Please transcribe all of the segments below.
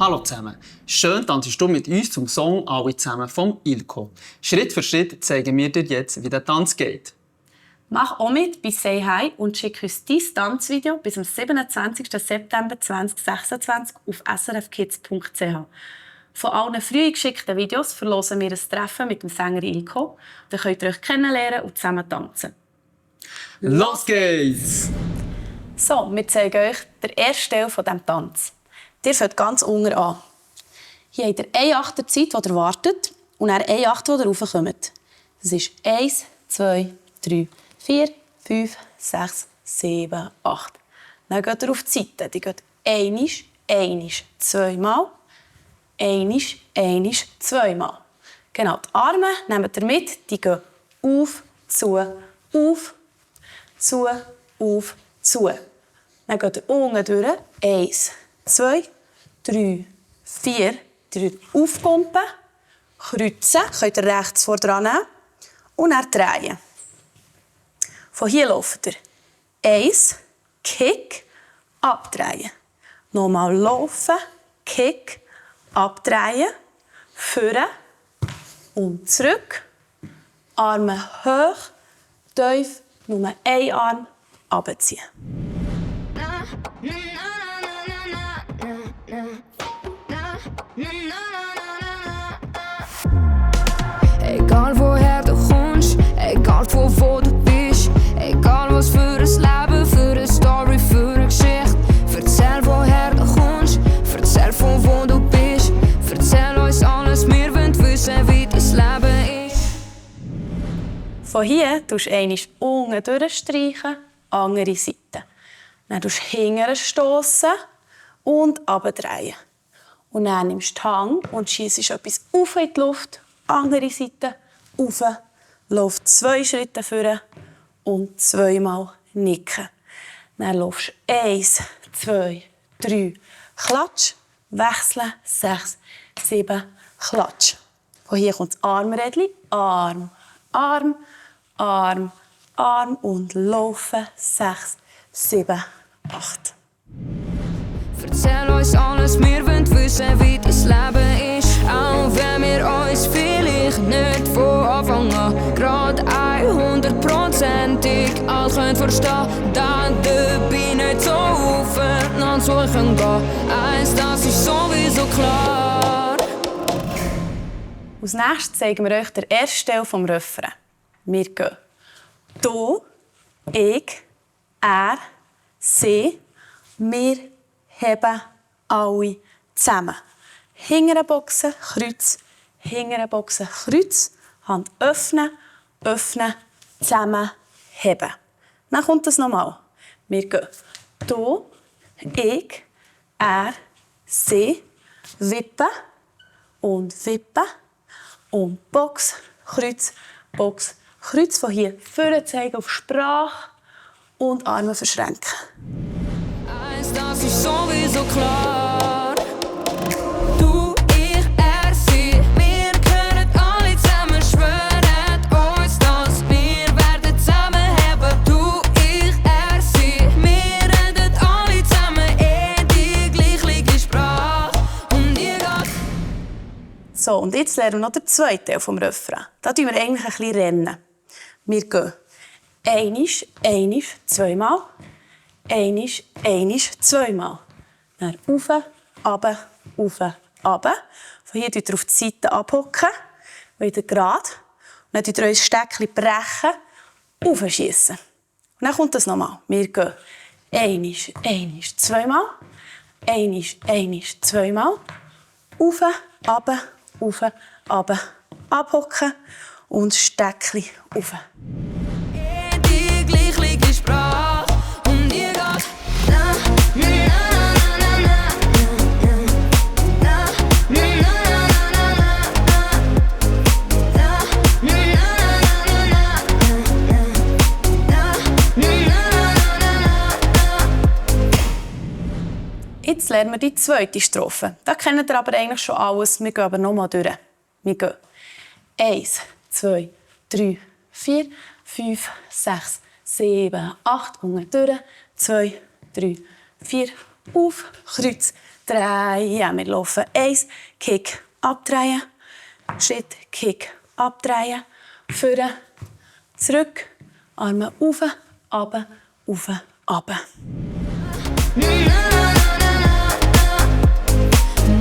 Hallo zusammen. Schön tanzt du mit uns zum Song «Alle zusammen» vom Ilko. Schritt für Schritt zeigen wir dir jetzt, wie der Tanz geht. Mach auch mit bei «Say Hi» und schick uns dein Tanzvideo bis am 27. September 2026 auf srfkids.ch. Von allen früh geschickten Videos verlosen wir ein Treffen mit dem Sänger Ilko. Dann könnt ihr euch kennenlernen und zusammen tanzen. Los geht's! So, wir zeigen euch den ersten Teil von diesem Tanz. Ihr fängt ganz unten an. Hier habt ihr eine Achterzeit, die ihr wartet, und dann eine Achter, die ihr raufkommt. Das ist 1, 2, 3, 4, 5, 6, 7, 8. Dann geht ihr auf die Seite. Die geht einmal, zweimal, einmal, zweimal. Genau, die Arme nehmt ihr mit, die gehen auf, zu, auf, zu, auf, zu. Dann geht ihr unten durch. 1, 2, 3, 4. Ihr aufpumpen, kreuzen, könnt ihr rechts vor dran nehmen und dann drehen. Von hier lauft ihr. 1, Kick, abdrehen. Nochmal laufen, Kick, abdrehen, vorne und zurück. Arme hoch, tief, nur einen Arm runterziehen. Egal woher du kommst, egal von wo du bist, egal was für ein Leben, für eine Story, für eine Geschichte. Erzähl woher du kommst, erzähl von wo du bist, erzähl uns alles, wir wollen wissen, wie das Leben ist. Von hier tust du einmal unten durchstreichen, andere Seite. Dann tust du hinten stossen und runterdrehen. Und dann nimmst du die Hand und schiessest etwas auf in die Luft, andere Seite, rauf, lauf 2 Schritte vor und zweimal nicken. Dann laufst du 1, 2, 3, klatsch, wechseln, 6, 7, klatsch. Von hier kommt das Armrädchen, Arm, Arm, Arm, Arm und laufen, 6, 7, 8. Erzähl uns alles, wir wollen wissen, wie das Leben ist. Auch wenn wir uns vielleicht nicht von Anfang an gerade 100%ig all können verstehen, dann dabei nicht so aufeinander suchen gehen. Eins, das ist sowieso klar. Als nächstes zeigen wir euch den ersten Teil vom Refrain. Wir gehen du, ich, er, sie, wir heben alle zusammen. Hingere Boxen, Kreuz, hingere Boxen, Kreuz. Hand öffnen, öffnen, zusammen, heben. Dann kommt es nochmal. Wir gehen du, ich, er, sie, wippen und wippen. Und Box, Kreuz, Box, Kreuz. Von hier vorne zeigen auf Sprache und Arme verschränken. Das ist sowieso klar. Du, ich, er, sie, wir können alle zusammen schwören uns, dass wir werden zusammenheben. Du, ich, er, sie, wir reden alle zusammen die gleiche Sprache. Und ihr geht. So, und jetzt lernen wir noch den zweiten Teil vom Refrain. Da tun wir eigentlich ein bisschen rennen. Wir gehen einmal, zweimal. Einmal, zweimal. Dann rauf, runter, rauf, runter. Von hier könnt ihr auf die Seite abhocken, wieder gerade. Und dann könnt ihr euer Steckchen brechen, aufschiessen. Und dann kommt das nochmal. Wir gehen einmal, zweimal. Einmal, zweimal. Rauf, runter, rauf, runter. Abhocken und das Steckchen rauf. Die gleiche Sprache. Jetzt lernen wir die zweite Strophe. Da kennt ihr aber eigentlich schon alles. Wir gehen aber nochmal durch. Wir gehen 1, 2, 3, 4, 5, 6, 7, 8. Unten durch. 2, 3, 4, auf, Kreuz, drehen. Wir laufen 1, Kick, abdrehen, Schritt, Kick, abdrehen, vorne, zurück, Arme auf, runter, auf, runter.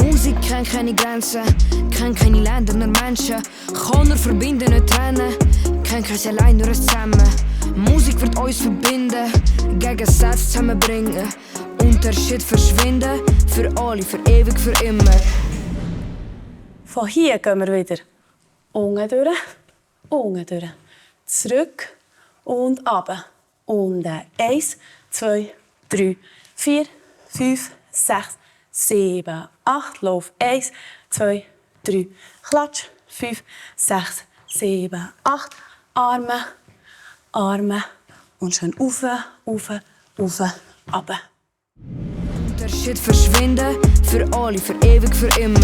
Musik kennt keine Grenzen, kennt keine Länder, nur Menschen. Kann nur verbinden, nicht trennen. Kennt kein allein, nur ein Zusammen. Musik wird uns verbinden, Gegensätze zusammenbringen. Unterschied verschwinden, für alle, für ewig, für immer. Von hier gehen wir wieder unten durch, zurück und runter. Und 1, 2, 3, 4, 5, 6, 7, 8. Lauf 1, 2, 3. Klatsch. 5, 6, 7, 8. Arme, Arme. Und schön rauf, rauf, rauf, runter. Unterschied verschwinden, für alle, für ewig, für immer.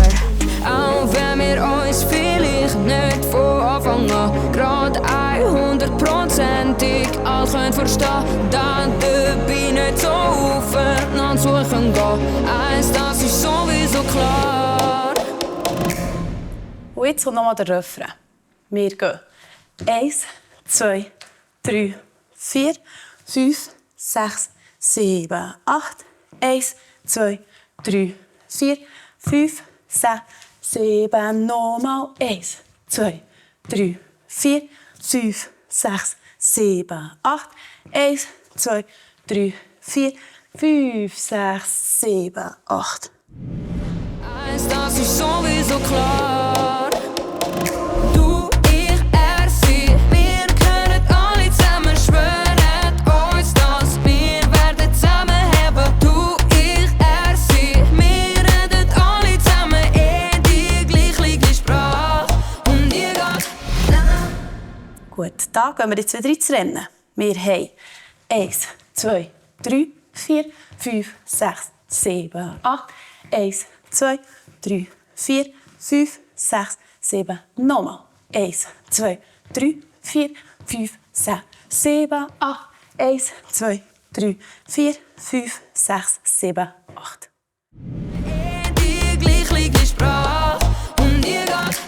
Auch wenn wir uns vielleicht nicht von Anfang an gerade 100%ig all können verstehen, dann dabei nicht so aufeinander suchen gehen. Eins, das ist sowieso klar. Und jetzt kommt nochmal der Refrain. Wir gehen 1, 2, 3, 4, 5, 6, 7, 8. 1, 2, 3, 4, 5, 6, 7. Nochmal 1, 2, 3, 4, 5, 6, 7, 8. 1, 2, 3, 4, 5, 6, 7, 8. Eins, das ist sowieso klar. Du, ich, er, sie, wir können alle zusammen schwören uns, dass wir werden zusammenhaben. Du, ich, er, sie, wir reden alle zusammen die gleiche Sprache. Und ihr geht Gut, da gehen wir jetzt wieder ins Rennen. Wir haben 1, 2, 3, 4, 5, 6, 7, 8. 1, 2, 3, 4, 5, 6, 7. Nochmal. 1, 2, 3, 4, 5, 6, 7, 8. 1, 2, 3, 4, 5, 6, 7, 8. die gleiche Sprache. Und ihr geht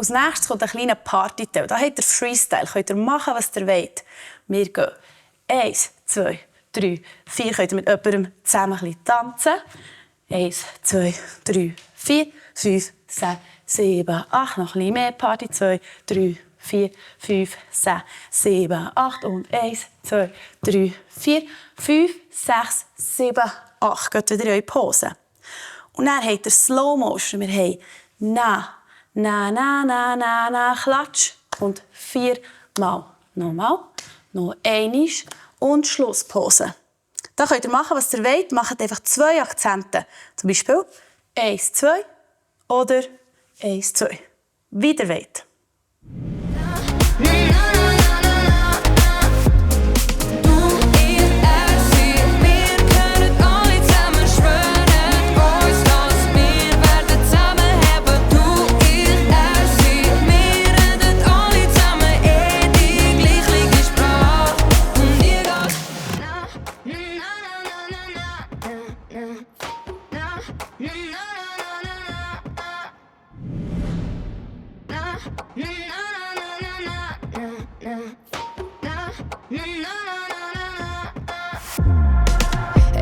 Als nächstes kommt ein kleiner Party-Teil. Da habt ihr Freestyle. Könnt ihr machen, was ihr wollt. Wir gehen 1, 2, 3, 4. Könnt ihr mit jemandem zusammen ein bisschen tanzen. 1, 2, 3, 4, 5, 6, 7, 8. Noch ein bisschen mehr Party. 2, 3, 4, 5, 6, 7, 8. Und 1, 2, 3, 4, 5, 6, 7, 8. Geht wieder in eure Pose. Und dann habt ihr Slow Motion. Wir haben «Na». Na, na, na, na, na, klatsch. Und 4 Mal. Nochmal. Noch einmal. Und Schlusspause. Da könnt ihr machen, was ihr wollt. Macht einfach 2 Akzente. Zum Beispiel 1, 2 oder 1, 2. Wie ihr wollt.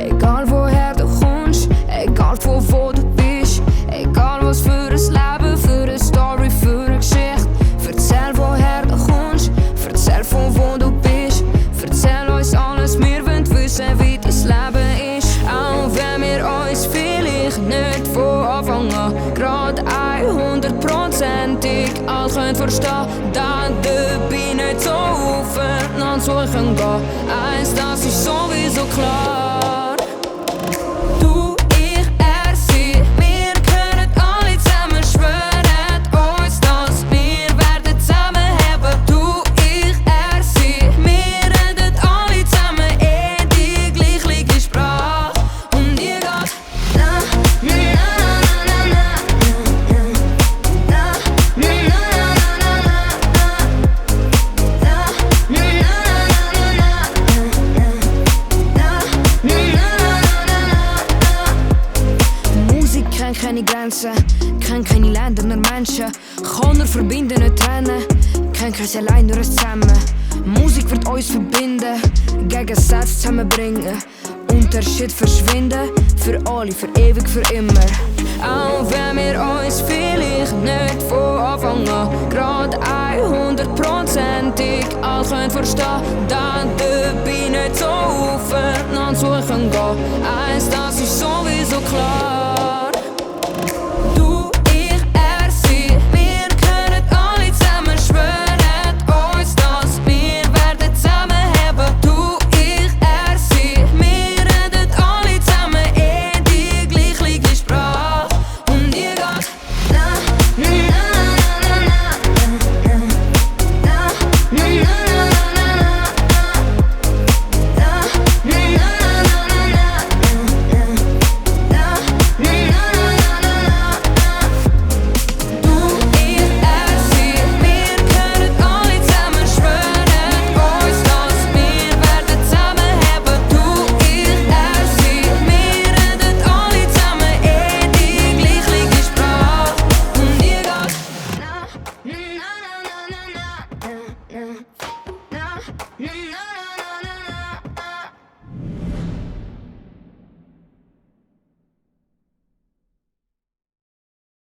Egal woher du kommst, egal von wo du bist, egal was für ein Leben, für eine Story, für eine Geschichte. Erzähl woher du kommst, erzähl von wo du bist, erzähl uns alles, wir wollen wissen, wie dein Leben ist. Auch wenn wir uns vielleicht nicht von Anfang an gerade 100%ig all können verstehen, dann dabei nicht so aufeinander suchen gehen. Eins, das ist sowieso klar. Sprache. keine Grenzen, kennt keine Länder, nur Menschen. Kann nur verbinden, nicht trennen. Kennt kein allein, nur ein Zusammen. Musik wird uns verbinden, Gegensätze zusammenbringen. Unterschied verschwinden, für alle, für ewig, für immer. Auch wenn wir uns vielleicht nicht von Anfang an grad 100%ig all können verstehen, dann dabei nicht so aufeinander suchen gehen. Eins, das ist sowieso klar.